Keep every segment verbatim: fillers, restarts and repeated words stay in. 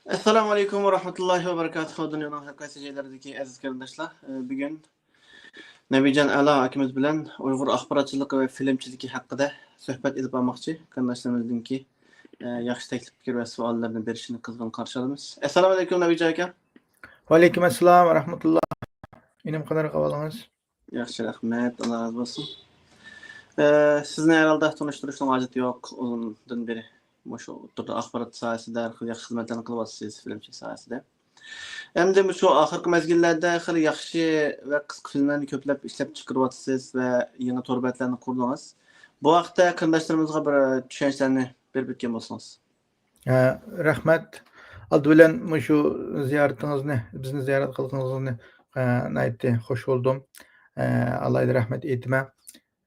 ئەسسالامۇ ئەلەيكۇم ۋە رەھمەتۇللاھى ۋە بەرىكاتۇھۇ. دۇنيانىڭ ھەر قايسى جايلىرىدىكى ئەزىز قېرىنداشلار، ئە، بۈگۈن نەبىجان ئەلا ئاكىمىز بىلەن ئۇيغۇر ئاخباراتچىلىقى ۋە فىلىمچىلىكى ھەققىدە سۆھبەت ئېلىپ بارماقچى. قېرىنداشلىرىمىزنىڭكى، ئە، ياخشى تەكلىپ پىكىر ۋە سوئاللىرىنى بېرىشىنى قىزغىن قارشى ئالىمىز. ئەسسالامۇ ئەلەيكۇم، نەبىجان ئاكا. ۋەئەلەيكۇم ئەسسالام ۋە رەھمەتۇللا. ئىنىم، قانداق ئەھۋالىڭىز؟ ياخشى، رەھمەت، ئاللا رازى بولسۇن. ئە، سىزنى ھەرھالدا تونۇشتۇرۇشنىڭ ھاجىتى يوق، ئۇزۇندىن بېرى مۇشۇ ئوتتۇرىدا ئاخبارات ساھەسىدە ھەر خىل ياخشى خىزمەتلەرنى قىلىۋاتىسىز فىلىمچىلىك ساھەسىدە. ئەمدى مۇشۇ ئاخىرقى مەزگىللەردە خېلى ياخشى ۋە قىسقا فىلىملەرنى كۆپلەپ ئىشلەپ چىقىرىۋاتىسىز ۋە يېڭى تور بەتلەرنى قۇردىڭىز. بۇ ھەقتە قېرىنداشلىرىمىزغا بىر چۈشەنچىلەرنى بېرىپ ئۆتكەن بولسىڭىز. ھە، رەھمەت. ئالدى بىلەن مۇشۇ زىيارىتىڭىزنى، بىزنى زىيارەت قىلغىنىڭىزنى، ئە، ناھايىتى خوش بولدۇم. ئە، ئالاھىدە رەھمەت ئېيتىمەن.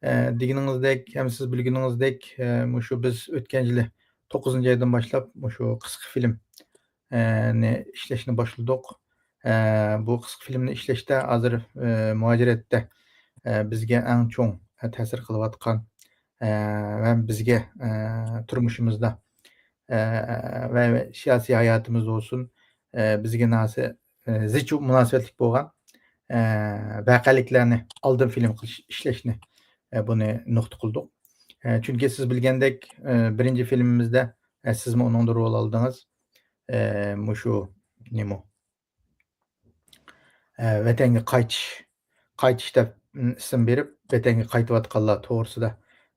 ئە، دېگىنىڭىزدەك، ھەم سىز بىلگىنىڭىزدەك، ئە، مۇشۇ بىز ئۆتكەن يىلى توققۇزىنچى ئايدىن باشلاپ مۇشۇ قىسقا فىلىم، ئە، نى ئىشلەشنى باشلىدۇق. ئە، بۇ قىسقا فىلىمنى ئىشلەشتە ھازىر، ئە، مۇھاجىرەتتە، ئە، بىزگە ئەڭ چوڭ، ئە، تەسىر قىلىۋاتقان، ئە، ۋە بىزگە، ئە، تۇرمۇشىمىزدا، ئە، ۋە سىياسىي ھاياتىمىزدا بولسۇن، ئە، بىزگە ناسى-، ئە، زىچ مۇناسىۋەتلىك بولغان، ئە، ۋەقەلىكلەرنى ئالدىن فىلىم قىلىش، ئىشلەشنى، ئە، بۇنى نۇقتا قىلدۇق. ئە، چۈنكى سىز بىلگەندەك، ئە، بىرىنچى فىلىمىمىزدە، ئە، سىزمۇ ئۇنىڭدا رول ئالدىڭىز. ئە، مۇشۇ نېمە؟ ئە، ۋەتەنگە قايتىش، قايتىش دەپ، ئىسىم بېرىپ، ۋەتەنگە قايتىۋاتقانلار توغرىسىدا،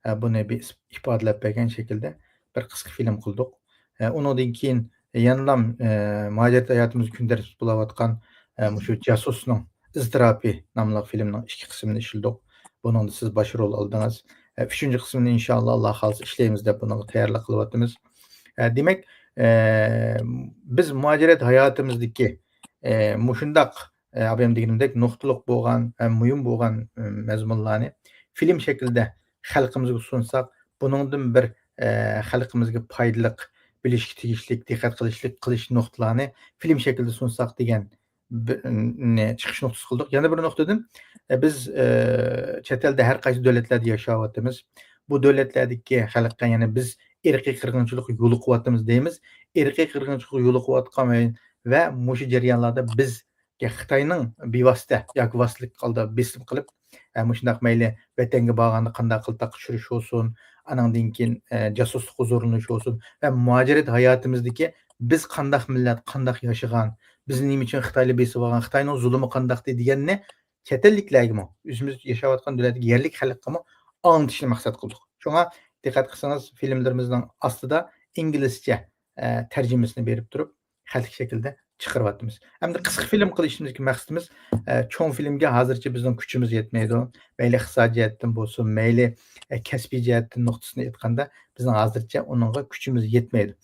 ئە، بۇنى بىر ئىس-، ئىپادىلەپ بەرگەن شەكىلدە بىر قىسقا فىلىم قىلدۇق. ئە، ئۇنىڭدىن كېيىن يەنىلام، ئە، مۇھاجىرەت ھاياتىمىزدا كۈندە بولۇۋاتقان، ئە، مۇشۇ جاسۇسنىڭ ئىزتىراپى ناملىق فىلىمنىڭ ئىككى قىسمىنى ئىشلىدۇق. بۇنىڭدا سىز باش رول ئالدىڭىز. ئە، ئۈچىنچى قىسمىنى ئىنشاللا، ئاللا خالىسا، ئىشلەيمىز دەپ بۇنىڭغا تەييارلىق قىلىۋاتىمىز. ئە، دېمەك، ئە، بىز مۇھاجىرەت ھاياتىمىزدىكى، ئە، مۇشۇنداق، ئە، ئابايام دېگىنىمدەك نۇقتىلىق بولغان، ئە، مۇھىم بولغان، ئە، مەزمۇنلارنى فىلىم شەكلىدە خەلقىمىزگە سۇنساق، بۇنىڭدىن بىر، ئە، خەلقىمىزگە پايدىلىق، بىلىشكە تېگىشلىك، دىققەت قىلىشلىق، قىلىش نۇقتىلارنى فىلىم شەكلىدە سۇنساق دېگەن بىرنى چىقىش نۇقتىسى قىلدۇق. يەنە بىر نۇقتىدىن، ئە، بىز، ئە، چەت ئەلدە ھەر قايسى دۆلەتلەردە ياشاۋاتىمىز. بۇ دۆلەتلەردىكى خەلققە، يەنى بىز ئىرقىي قىرغىنچىلىققا يولۇقۇۋاتىمىز دەيمىز. ئىرقىي قىرغىنچىلىققا يولۇقۇۋاتقان ۋە، ۋە مۇشۇ جەريانلاردا بىزگە خىتاينىڭ بىۋاسىتە ياكى ۋاسىتىلىك ھالدا بېسىم قىلىپ، ئە، مۇشۇنداق مەيلى ۋەتەنگە بارغاندا قانداق قىلتاققا چۈشۈرۈش بولسۇن، ئانىڭدىن كېيىن، ئە، جاسۇسلۇققا زورلىنىش بولسۇن ۋە مۇھاجىرەت ھاياتىمىزدىكى بىز قانداق مىللەت، قانداق ياشىغان، بىزنى نېمە ئۈچۈن خىتايلار بېسىۋالغان، خىتاينىڭ زۇلۇمى قانداقتى دېگەننى چەت ئەللىكلەرگىمۇ، ئۆزىمىز ياشاۋاتقان دۆلەتتىكى يەرلىك خەلققىمۇ ئاڭلىتىشنى مەقسەت قىلدۇق. شۇڭا دىققەت قىلسىڭىز، فىلىملىرىمىزنىڭ ئاستىدا ئىنگلىزچە، ئە، تەرجىمىسىنى بېرىپ تۇرۇپ، خەتلىك شەكىلدە چىقىرىۋاتىمىز. ئەمدى قىسقا فىلىم قىلىشىمىزدىكى مەقسىتىمىز، ئە، چوڭ فىلىمگە ھازىرچە بىزنىڭ كۈچىمىز يەتمەيدۇ. مەيلى ئىقتىساد جەھەتتىن بولسۇن، مەيلى، ئە، كەسپىي جەھەتتىن نۇقتىسىنى ئېيتقاندا، بىزنىڭ ھازىرچە ئۇنىڭغا كۈچىمىز يەتمەيدۇ.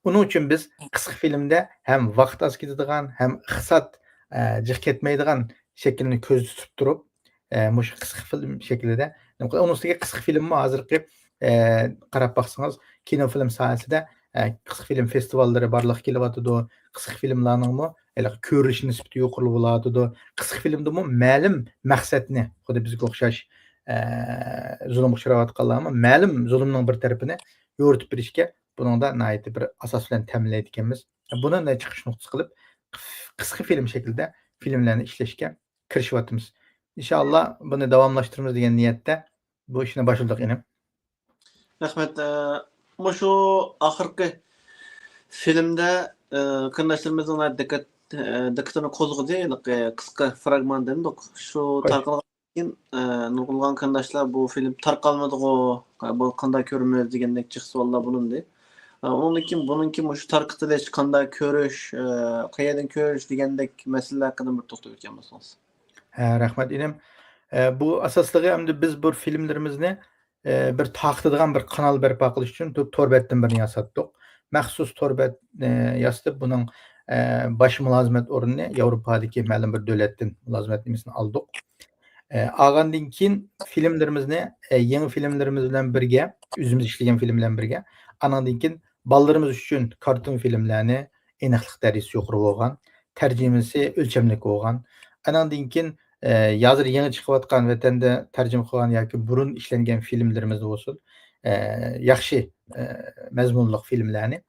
ئۇنىڭ ئۈچۈن بىز قىسقا فىلىمدە ھەم ۋاقىت ئاز كېتىدىغان، ھەم ئىقتىساد، ئە، جىق كەتمەيدىغان شەكىلنى كۆزدە تۇتۇپ تۇرۇپ، ئە، مۇشۇ قىسقا فىلىم شەكلىدە. ئۇنىڭ ئۈستىگە قىسقا فىلىممۇ ھازىرقى، ئە، قاراپ باقسىڭىز، كىنو فىلىم ساھەسىدە، ئە، قىسقا فىلىم فېستىۋاللىرى بارلىققا كېلىۋاتىدۇ. قىسقا فىلىملارنىڭمۇ ھېلىقى كۆرۈلۈش نىسبىتى يۇقىرى بولۇۋاتىدۇ. قىسقا فىلىمدىمۇ مەلۇم مەقسەتنى، خۇددى بىزگە ئوخشاش، ئە، زۇلۇمغا ئۇچراۋاتقانلارمۇ مەلۇم زۇلۇمنىڭ بىر تەرىپىنى يورۇتۇپ بېرىشكە بۇنىڭدا ناھايىتى بىر ئاساس بىلەن تەمىنلەيدىكەنمىز. بۇنى چىقىش نۇقتىسى قىلىپ، قىسقا فىلىم شەكلىدە فىلىملەرنى ئىشلەشكە كىرىشىۋاتىمىز. ئىنشائاللا، بۇنى داۋاملاشتۇرىمىز دېگەن نىيەتتە بۇ ئىشنى باشلىدۇق، ئىنىم. رەھمەت. ئە، مۇشۇ ئاخىرقى فىلىمدە، ئە، قېرىنداشلىرىمىزنىڭ دىققەت-، ئە، دىققىتىنى قوزغىدى، ھېلىقى قىسقا فراگمان دېدۇق. شۇ خوش. تارقالغان كېيىن، ئە، نۇرغۇنلىغان قېرىنداشلار بۇ فىلىم تارقالمىدىغۇ، بۇ قانداق كۆرىمىز دېگەندەك جىق سوئاللار بولۇندى. ئە، ئۇنىڭدىن كېيىن بۇنىڭكى مۇشۇ تارقىتىلىش، قانداق كۆرۈش، ئە، قەيەردىن كۆرۈش دېگەندەك مەسىلىلەر ھەققىدە بىر توختىلىپ ئۆتكەن بولسىڭىز. ھە، رەھمەت، ئىنىم. ئە، بۇ ئاساسلىقى ئەمدى بىز بۇ فىلىملىرىمىزنى، ئە، بىر تارقىتىدىغان بىر قانال بەرپا قىلىش ئۈچۈن تور، تور بەتتىن بىرنى ياساتتۇق. مەخسۇس تور بەت، ئە، ياسىتىپ، بۇنىڭ، ئە، باش مۇلازىمەت ئورنىنى ياۋروپادىكى مەلۇم بىر دۆلەتتىن مۇلازىمەت نېمىسىنى ئالدۇق. ئە، ئالغاندىن كېيىن فىلىملىرىمىزنى، ئە، يېڭى فىلىملىرىمىز بىلەن بىرگە، ئۆزىمىز ئىشلىگەن فىلىم بىلەن بىرگە، ئانىڭدىن كېيىن بالىلىرىمىز ئۈچۈن كارتون فىلىملەرنى، ئېنىقلىق دەرىجىسى يۇقىرى بولغان، تەرجىمىسى ئۆلچەملىك بولغان. ئانىڭدىن كېيىن، ئە، ھازىر يېڭى چىقىۋاتقان ۋەتەندە تەرجىمە قىلغان ياكى بۇرۇن ئىشلەنگەن فىلىملىرىمىزدە بولسۇن، ئە، ياخشى، ئە، مەزمۇنلۇق فىلىملەرنى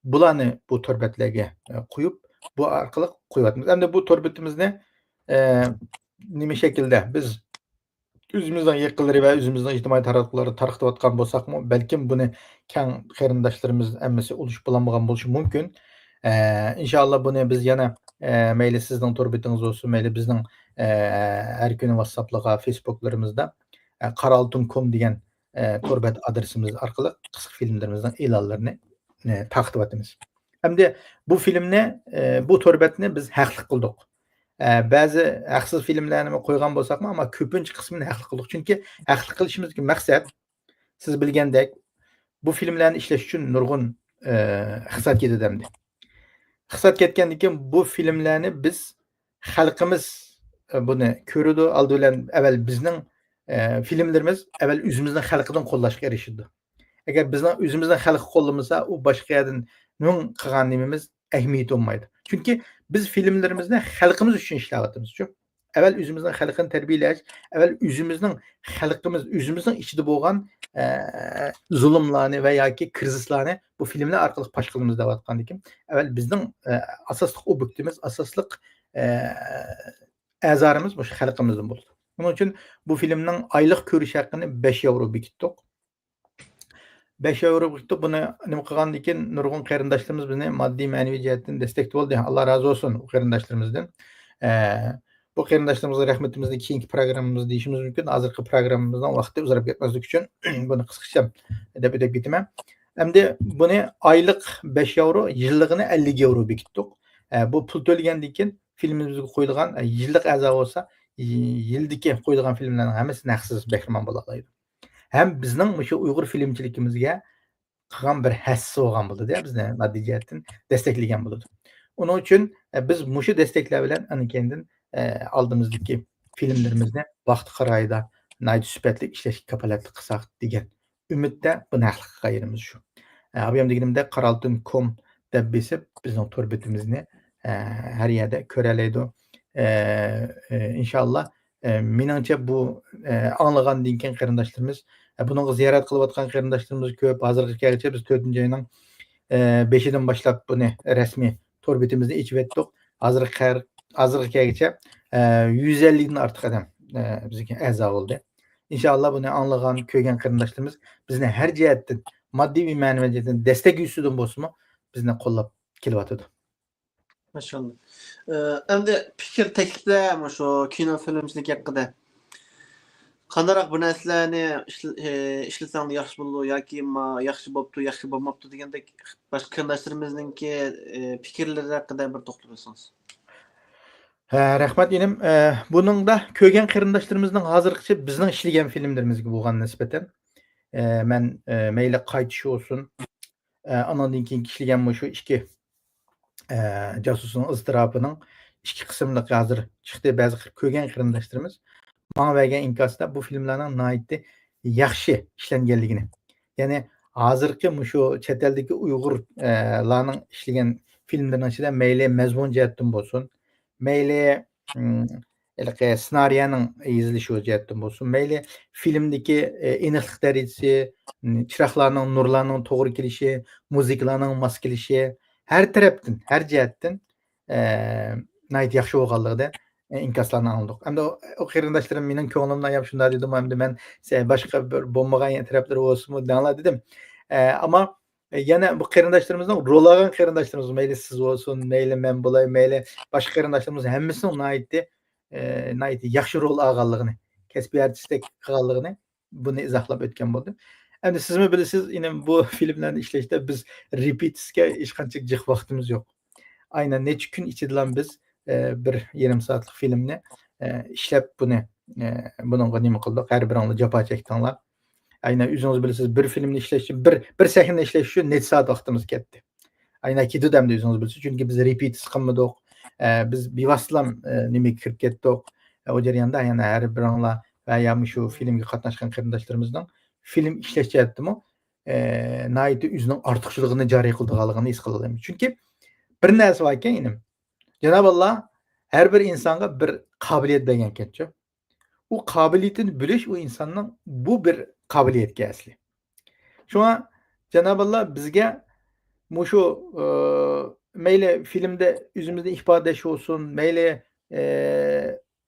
بۇلارنى بۇ تور بەتلەرگە، ئە، قويۇپ، بۇ ئارقىلىق قويۇۋاتىمىز. ئەمدى بۇ تور بېتىمىزنى، ئە، نېمە شەكىلدە بىز ئۆزىمىزنىڭ يېقىنلىرى ۋە ئۆزىمىزنىڭ ئىجتىمائىي تاراتقۇلاردا تارقىتىۋاتقان بولساقمۇ، بەلكىم بۇنى كەڭ قېرىنداشلىرىمىز ھەممىسى ئۇلىشىپ بولالمىغان بولۇشى مۇمكىن. ئە، ئىنشائاللا بۇنى بىز يەنە، ئە، مەيلى سىزنىڭ تور بېتىڭىز بولسۇن، مەيلى بىزنىڭ، ئە، ھەر كۈنى ۋاتساپلارغا، فېيسبۇكلىرىمىزدا، ئە، قارا ئالتۇن كوم دېگەن، ئە، تور بەت ئادرېسىمىز ئارقىلىق قىسقا فىلىملىرىمىزنىڭ ئېلانلىرىنى، ئە، تارقىتىۋاتىمىز. ئەمدى بۇ فىلىمنى، ئە، بۇ تور بەتنى بىز ھەقلىق قىلدۇق. ئە، بەزى ھەقسىز فىلىملەرنىمۇ قويغان بولساقمۇ، ئەمما كۆپىنچە قىسمىنى ھەقلىق قىلدۇق. چۈنكى ھەقلىق قىلىشىمىزدىكى مەقسەت، سىز بىلگەندەك، بۇ فىلىملەرنى ئىشلەش ئۈچۈن نۇرغۇن، ئە، ئىقتىساد كېتىدۇ ئەمدى. ئىقتىساد كەتكەندىن كېيىن بۇ فىلىملەرنى بىز خەلقىمىز، ئە، بۇنى كۆرىدۇ. ئالدى بىلەن ئەۋەل بىزنىڭ، ئە، فىلىملىرىمىز ئەۋەل ئۆزىمىزنىڭ خەلقىدىن قوللاشقا ئېرىشىدۇ. ئەگەر بىزنىڭ ئۆزىمىزنىڭ خەلقى قوللىمىسا، ئۇ باشقا يەردىن نېمە قىلغان نېمىمىز ئەھمىيىتى بولمايدۇ. چۈنكى بىز فىلىملىرىمىزنى خەلقىمىز ئۈچۈن ئىشلەۋاتىمىز شۇ. ئەۋەل ئۆزىمىزنىڭ خەلقىنى تەربىيەلەش، ئەۋەل ئۆزىمىزنىڭ خەلقىمىز، ئۆزىمىزنىڭ ئىچىدە بولغان، ئە، زۇلۇملارنى ۋە ياكى كىرىزىسلارنى بۇ فىلىملەر ئارقىلىق پاش قىلىمىز دەۋاتقاندىكىن، ئەۋەل بىزنىڭ، ئە، ئاساسلىق ئوبيېكتىمىز، ئاساسلىق، ئە، ئەزالىرىمىز مۇشۇ خەلقىمىزدىن بولىدۇ. شۇنىڭ ئۈچۈن بۇ فىلىمنىڭ ئايلىق كۆرۈش ھەققىنى بەش ياۋرو بېكىتتۇق. بەش ياۋرو بېكىتتۇق. بۇنى نېمە قىلغاندىن كېيىن نۇرغۇن قېرىنداشلىرىمىز بىزنى ماددىي، مەنىۋى جەھەتتىن دەستەكتە بولدى. ئاللا رازى بولسۇن ئۇ قېرىنداشلىرىمىزدىن. ئە، بۇ قېرىنداشلىرىمىزغا رەھمىتىمىزنى كېيىنكى پروگراممىمىزدا دېيىشىمىز مۇمكىن. ھازىرقى پروگراممىمىزنىڭ ۋاقتى ئۇزىراپ كەتمەسلىكى ئۈچۈن بۇنى قىسقىچە دەپ ئۆتۈپ كېتىمەن. ئەمدى بۇنى ئايلىق بەش ياۋرو، يىللىقىنى ئەللىك ياۋرو بېكىتتۇق. ئە، بۇ پۇل تۆلىگەندىن كېيىن فىلىمىمىزگە قويىدىغان، ئە، يىللىق ئەزا بولسا، يىلدىكى قويىدىغان فىلىملەرنىڭ ھەممىسىدىن ھەقسىز بەھرىمەن بولالايدۇ. ھەم بىزنىڭ مۇشۇ ئۇيغۇر فىلىمچىلىكىمىزگە قىلغان بىر ھەسسىسى بولغان بولىدۇ، بىزنى ماددىي جەھەتتىن دەستەكلىگەن بولىدۇ. ئۇنىڭ ئۈچۈن، ئە، بىز مۇشۇ دەستەكلەر بىلەن ئاندىن كېيىندىن، ئە، ئالدىمىزدىكى فىلىملىرىمىزنى ۋاقتى قىرايىدا ناھايىتى سۈپەتلىك ئىشلەشكە كاپالەتلىك قىلساق دېگەن ئۈمىدتە بۇنى ھەقلىق قىلغان يېرىمىز شۇ. ئە، ئابىيام دېگىنىمدەك، قارا ئالتۇن كوم دەپ بېسىپ، بىزنىڭ تور بېتىمىزنى، ئە، ھەر يەردە كۆرەلەيدۇ. ئە، ئە، ئىنشاللا، ئە، مېنىڭچە بۇ، ئە، ئاڭلىغاندىن كېيىن قېرىنداشلىرىمىز، ئە، بۇنىڭغا زىيارەت قىلىۋاتقان قېرىنداشلىرىمىز كۆپ. ھازىرغا كەلگۈچە بىز تۆتىنچى ئاينىڭ، ئە، بېشىدىن باشلاپ بۇنى رەسمىي تور بېتىمىزنى ئېچىۋەتتۇق. ھازىرغا قەر-، ھازىرغا كەلگۈچە، ئە، يۈز ئەللىكتىن ئارتۇق ئادەم، ئە، بىزگە ئەزا بولدى. ئىنشاللا بۇنى ئاڭلىغان، كۆرگەن قېرىنداشلىرىمىز بىزنى ھەر جەھەتتىن، ماددىي ۋە مەنىۋى جەھەتتىن دەستەك يۈزىسىدىن بولسىمۇ بىزنى قوللاپ كېلىۋاتىدۇ. ماشائاللا. ئە، ئەمدى پىكىر، تەكلىپلەر مۇشۇ كىنو فىلىمچىلىك ھەققىدە. قانداقراق بىر نەرسىلەرنى ئىشل-، ئە، ئىشلىسەڭلار ياخشى بولىدۇ ياكى ما-، ياخشى بوپتۇ، ياخشى بولماپتۇ دېگەندەك باشقا قېرىنداشلىرىمىزنىڭكى، ئە، پىكىرلىرى ھەققىدە بىر توختىلىپ ئۆتسىڭىز. ھە، رەھمەت ئىنىم. ئە، بۇنىڭدا كۆرگەن قېرىنداشلىرىمىزنىڭ ھازىرغىچە بىزنىڭ ئىشلىگەن فىلىملىرىمىزگە بولغان نىسبەتەن، ئە، مەن، ئە، مەيلى قايتىش بولسۇن، ئە، ئانىڭدىن كېيىنكى ئىشلىگەن مۇشۇ ئىككى، ئە، جاسۇسنىڭ ئىزتىراپىنىڭ ئىككى قىسىملىقى ھازىر چىقتى. بەزى قىر-، كۆرگەن قېرىنداشلىرىمىز ماڭا بەرگەن ئىنكاستا بۇ فىلىملارنىڭ ناھايىتى ياخشى ئىشلەنگەنلىكىنى، يەنى ھازىرقى مۇشۇ چەت ئەلدىكى ئۇيغۇر، ئە، لارنىڭ ئىشلىگەن فىلىملىرىنىڭ ئىچىدە مەيلى مەزمۇن جەھەتتىن بولسۇن، مەيلى، ئىم، ھېلىقى سېنارىيەنىڭ يېزىلىشى جەھەتتىن بولسۇن، مەيلى فىلىمدىكى، ئە، ئېنىقلىق دەرىجىسى، ئىم، چىراغلارنىڭ، نۇرلارنىڭ توغرا كېلىشى، مۇزىكىلارنىڭ ماس كېلىشى، ھەر تەرەپتىن، ھەر جەھەتتىن، ئە، ناھايىتى ياخشى بولغانلىقىدا، ئە، ئىنكاسلارنى ئاڭلىدۇق. ئەمدى ئۇ، ئۇ قېرىنداشلىرىم مېنىڭ كۆڭلۈمنى ئاياپ شۇنداق دېدىمۇ، ئەمدى مەن سە-، باشقا بىر بولمىغان تەرەپلىرى بولسىمۇ دەڭلار دېدىم. ئە، ئەمما، ئە، يەنە بۇ قېرىنداشلىرىمىزنىڭ رول ئالغان قېرىنداشلىرىمىز، مەيلى سىز بولسۇن، مەيلى مەن بولاي، مەيلى باشقا قېرىنداشلىرىمىز ھەممىسىنىڭ ناھايىتى، ئە، ناھايىتى ياخشى رول ئالغانلىقىنى، كەسپىي ئارتىستەك قىلغانلىقىنى بۇنى ئىزاھلاپ ئۆتكەن بولدۇم. ئەمدى سىزمۇ بىلىسىز، ئىنىم، بۇ فىلىملەرنى ئىشلەشتە بىز رېپېتىتسكە ھېچقانچە جىق ۋاقتىمىز يوق. ئاينەن نەچچە كۈن ئىچىدىلا بىز، ئە، بىر يېرىم سائەتلىك فىلىمنى، ئە، ئىشلەپ بۇنى، ئە، بۇنىڭغا نېمە قىلدۇق؟ ھەر بىرىڭلار جاپا چەكتىڭلار. ئاينەن ئۆزىڭىز بىلىسىز، بىر فىلىمنى ئىشلەش ئۈچۈن، بىر، بىر سەھنە ئىشلەش ئۈچۈن نەچچە سائەت ۋاقتىمىز كەتتى. ئاينەن كېتىدۇ ئەمدى ئۆزىڭىز بىلىسىز، چۈنكى بىز رېپېتىتس قىلمىدۇق. ئە، بىز بىۋاسىتىلا، ئە، نېمىگە كىرىپ كەتتۇق. ئە، ئۇ جەرياندا يەنە ھەر بىرىڭلار ۋە يا مۇشۇ فىلىمگە قاتناشقان قېرىنداشلىرىمىزنىڭ فىلىم ئىشلەش جەھەتتىمۇ، ئە، ناھايىتى ئۆزىنىڭ ئارتۇقچىلىقىنى جارى قىلىدىغانلىقىنى ھېس قىلالايمىز. چۈنكى بىر نەرسە باركەن، ئىنىم. جانابى ئاللا ھەر بىر ئىنسانغا بىر قابىلىيەت بەرگەنكەنچۇ. ئۇ قابىلىيىتىنى بىلىش ئۇ ئىنساننىڭ بۇ بىر قابىلىيەتكە ئەسلى. شۇڭا جانابى ئاللا بىزگە مۇشۇ، ئى، مەيلى فىلىمدە ئۆزىمىزنى ئىپادىلەش بولسۇن، مەيلى، ئى،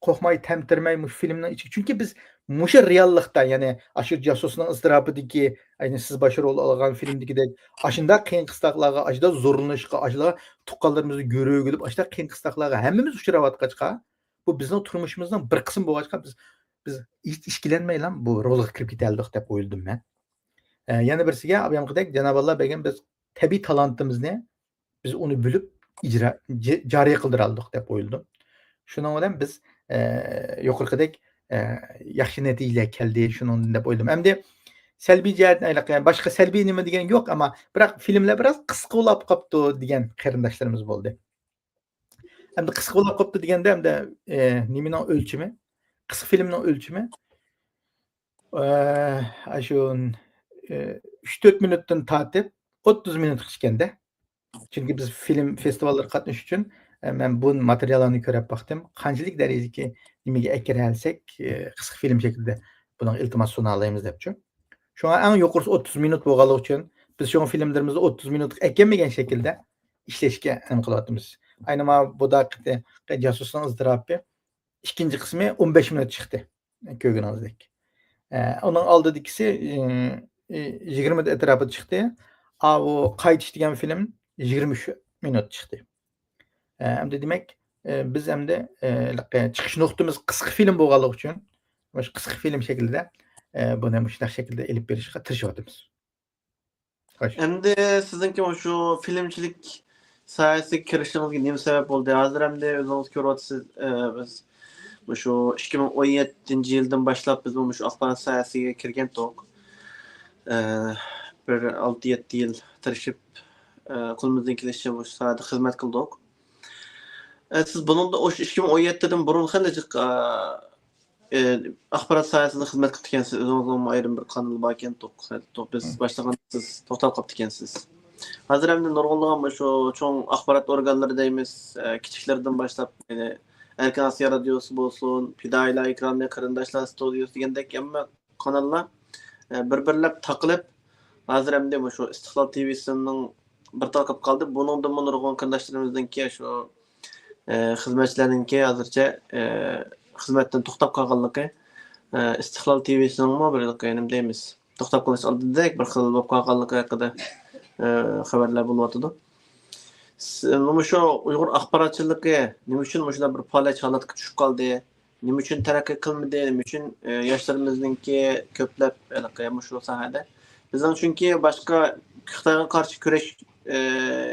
قورقماي، تەمتىرىمەي مۇشۇ فىلىمنىڭ ئىچىگە. چۈنكى بىز مۇشۇ رېئاللىقتا، يەنى ئاشۇ جاسۇسنىڭ ئىزتىراپىدىكى، ئەينى سىز باش رول ئالغان فىلىمدىكىدەك، ئاشۇنداق قىيىن قىستاقلارغا، ئاشۇنداق زورلىنىشقا، ئاشۇنداق تۇغقانلىرىمىزنى گۆرۈگۈلۈپ، ئاشۇنداق قىيىن قىستاقلارغا ھەممىمىز ئۇچراۋاتقاچقا، بۇ بىزنىڭ تۇرمۇشىمىزنىڭ بىر قىسمى بولغاچقا، بىز، بىز ھېچ ئىككىلەنمەيلا بۇ رولغا كىرىپ كېتەلىدۇق دەپ ئويلىدىم مەن. ئە، يەنە بىرسىگە، ئابايامقىدەك جانابىئاللا بەرگەن بىز تەبىئىي تالانتىمىزنى بىز ئۇنى بىلىپ ئىجرا، ج-، جارى قىلدۇرالدۇق دەپ ئويلىدىم. شۇنىڭ بىلەن بىز، ئە، يۇقىرىقىدەك، ئە، ياخشى نەتىجىلەر كەلدى شۇنىڭدىن دەپ ئويلىدىم. ئەمدى سەلبىي جەھەتنى ئايلاق، باشقا سەلبىي نېمە دېگەن يوق، ئەمما بىراق فىلىملەر بىراز قىسقا بولاپ قاپتۇ دېگەن قېرىنداشلىرىمىز بولدى. ئەمدى قىسقا بولاپ قاپتۇ دېگەندە، ئەمدى، ئە، نېمىنىڭ ئۆلچىمى؟ قىسقا فىلىمنىڭ ئۆلچىمى، ئە، ئاشۇ، ئە، ئۈچ تۆت مىنۇتتىن تارتىپ ئوتتۇز مىنۇتقىچە ئىكەندە. چۈنكى بىز فىلىم فېستىۋاللىرىغا قاتنىشىش ئۈچۈن، ئە، مەن بۇ ماتېرىياللارنى كۆرۈپ باقتىم. قانچىلىك دەرىجىدىكى نېمىگە ئەكىرەلسەك، ئە، قىسقا فىلىم شەكلىدە بۇنىڭ ئىلتىماسىنى سۇنالايمىز دەپچۇ. شۇڭا ئەڭ يۇقىرىسى ئوتتۇز مىنۇت بولغانلىقى ئۈچۈن، بىز شۇڭا فىلىملىرىمىزنى ئوتتۇز مىنۇتقا ئەكەلمىگەن شەكىلدە ئىشلەشكە نېمە قىلىۋاتىمىز. ئەينى مانا بۇ دەقىقىدە جاسۇسنىڭ ئىزتىراپى ئىككىنچى قىسمى ئون بەش مىنۇت چىقتى. كۆرگىنىڭىزدەك. ئە، ئۇنىڭ ئالدىدىكىسى، ئى، ئى، يىگىرمە مىنۇت ئەتراپىدا چىقتى. ئاۋۇ قايتىش دېگەن فىلىم يىگىرمە ئۈچ مىنۇت چىقتى. ئە، ئەمدى دېمەك، ئە، بىز ئەمدى، ئە، چىقىش نۇقتىمىز قىسقا فىلىم بولغانلىقى ئۈچۈن، مۇشۇ قىسقا فىلىم شەكلىدە، ئە، بۇنى مۇشۇنداق شەكىلدە ئېلىپ بېرىشقا تىرىشىۋاتىمىز. خوش. ئەمدى سىزنىڭكى مۇشۇ فىلىمچىلىك ساھەسىگە كىرىشىڭىزگە نېمە سەۋەب بولدى؟ ھازىر ئەمدى ئۆزىڭىز كۆرۈۋاتىسىز، ئە، بىز مۇشۇ ئىككى مىڭ ئون يەتتىنچى يىلدىن باشلاپ بىزمۇ مۇشۇ ئاخبارات ساھەسىگە كىرگەنتۇق. ئە، بىر ئالتە يەتتە يىل تىرىشىپ، ئە، قولىمىزدىن كېلىشىچە مۇشۇ ساھەدە خىزمەت قىلدۇق. ئە، سىز بۇنىڭدا ئوش-، ئىككى مىڭ ئون يەتتىدىن بۇرۇن خېلى جىق، ئە، ئە، ئاخبارات ساھەسىدە خىزمەت قىلىپ كەلگەنسىز. ئۆزىڭىزنىڭمۇ ئايرىم بىر قانىلى باركەن، توق-، توق-، بىز مم. باشلىغاندا سىز توختاپ قاپتىكەنسىز. ھازىر ئەمدى نۇرغۇنلىغان مۇشۇ چوڭ ئاخبارات ئورگانلىرى دەيمىز، ئە، كىچىكلىرىدىن باشلاپ، يەنى ئەركىن ئاسىيا رادىيوسى بولسۇن، پىدائىيلار ئېكرانى، قېرىنداشلار ستۇدىيوسى دېگەندەك ھەممە قاناللار، ئە، بىر-بىرلەپ تاقىلىپ، ھازىر ئەمدى مۇشۇ ئىستىقلال تىۋىسىنىڭ بىر تاقىپ قالدى. بۇنىڭدىنمۇ نۇرغۇن قېرىنداشلىرىمىزنىڭكى شۇ، ئە، خىزمەتچىلەرنىڭكى ھازىرچە، ئە، خىزمەتتىن توختاپ قالغانلىقى، ئە، ئىستىقلال تىۋىسىنىڭمۇ بىر نېمە دەيمىز، توختاپ قېلىش ئالدىدەك بىر خىل بولۇپ قالغانلىقى ھەققىدە، ئە، خەۋەرلەر بولۇۋاتىدۇ. س-، مۇشۇ ئۇيغۇر ئاخباراتچىلىقى نېمە ئۈچۈن مۇشۇنداق بىر پالەچ ھالەتكە چۈشۈپ قالدى؟ نېمە ئۈچۈن تەرەققىي قىلمىدى؟ نېمە ئۈچۈن، ئە، ياشلىرىمىزنىڭكى كۆپلەپ ھېلىقى مۇشۇ ساھەدە؟ بىزنىڭ چۈنكى باشقا خىتايغا قارشى كۈرەش، ئە،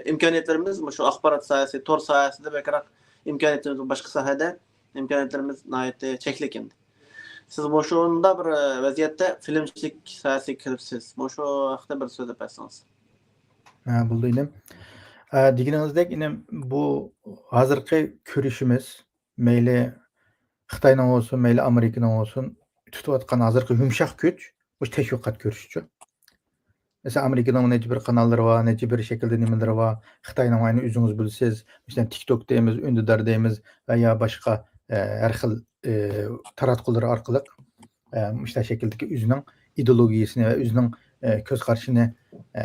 ئىمكانىيەتلىرىمىز مۇشۇ ئاخبارات ساھەسى، تور ساھەسىدە بەكرەك ئىمكانىيىتىمىز، باشقا ساھەدە ئىمكانىيەتلىرىمىز ناھايىتى چەكلىك ئەمدى. سىز مۇشۇنداق بىر، ئە، ۋەزىيەتتە فىلىمچىلىك ساھەسىگە كىرىپسىز. مۇشۇ ھەقتە بىر سۆزلەپ بەرسىڭىز. ھە، بولدى ئىنىم. ئە، دېگىنىڭىزدەك ئىنىم، بۇ ھازىرقى كۈرىشىمىز، مەيلى خىتاينىڭ بولسۇن، مەيلى ئامېرىكىنىڭ بولسۇن، تۇتۇۋاتقان ھازىرقى يۇمشاق كۈچ مۇشۇ تەشۋىقات كۈرىشىچۇ. مەسىلەن، ئامېرىكىنىڭ نەچچە بىر قاناللىرى بار، نەچچە بىر شەكىلدە نېمىلىرى بار. خىتاينىڭ ئەنە ئۆزىڭىز بىلىسىز، مەسىلەن، تىك توك دەيمىز، ئۈندىدار دەيمىز ۋە يا باشقا، ئە، ھەر خىل، ئە، تاراتقۇلىرى ئارقىلىق، ئە، مۇشۇنداق شەكىلدىكى ئۆزىنىڭ ئىدېئولوگىيىسىنى ۋە ئۆزىنىڭ، ئە، كۆز قارىشىنى، ئە،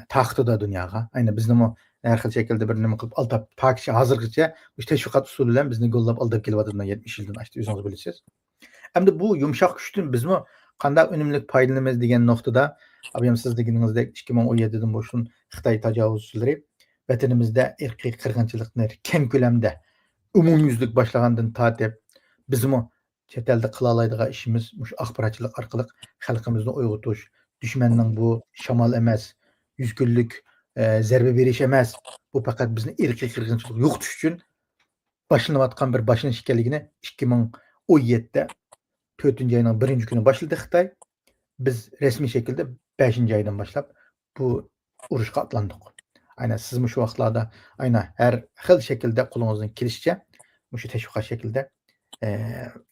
تارقىتىدۇ دۇنياغا. ئەينى بىزنىمۇ ھەر خىل شەكىلدە بىر نېمە قىلىپ ئالداپ، تاكىچە ھازىرغىچە مۇشۇ تەشۋىقات ئۇسۇلى بىلەن بىزنى گوللاپ ئالداپ كېلىۋاتىدۇ، يەتمىش يىلدىن ئاشتى، ئۆزىڭىز بىلىسىز. ئەمدى بۇ يۇمشاق كۈچتىن بىزمۇ قانداق ئۈنۈملۈك پايدىلىنىمىز دېگەن نۇقتىدا، ئابايام سىز دېگىنىڭىزدەك ئىككى مىڭ ئون يەتتىدىن بۇيان خىتاي تاجاۋۇزچىلىرى ۋەتىنىمىزدە ئىرقىي قىرغىنچىلىقنى كەڭ كۆلەمدە ئومۇميۈزلۈك باشلىغاندىن تارتىپ، بىزمۇ چەت ئەلدە قىلالايدىغان ئىشىمىز مۇشۇ ئاخباراتچىلىق ئارقىلىق خەلقىمىزنى ئويغىتىش، دۈشمەننىڭ بۇ شامال ئەمەس، يۈز كۈنلۈك، ئە، زەربە بېرىش ئەمەس، بۇ پەقەت بىزنى ئىرقىي قىرغىنچىلىققا يوقىتىش ئۈچۈن باشلىنىۋاتقان بىر باشلىنىش ئىكەنلىكىنى ئىككى مىڭ ئون يەتتە تۆتىنچى ئاينىڭ بىرىنچى كۈنى باشلىدى خىتاي. بىز رەسمىي شەكىلدە بەشىنچى ئايدىن باشلاپ بۇ ئۇرۇشقا ئاتلاندۇق. ئاينا سىز مۇشۇ ۋاقىتلاردا ئاينا ھەر خىل شەكىلدە قولىڭىزدىن كېلىشىچە مۇشۇ تەشۋىقات شەكلىدە، ئە،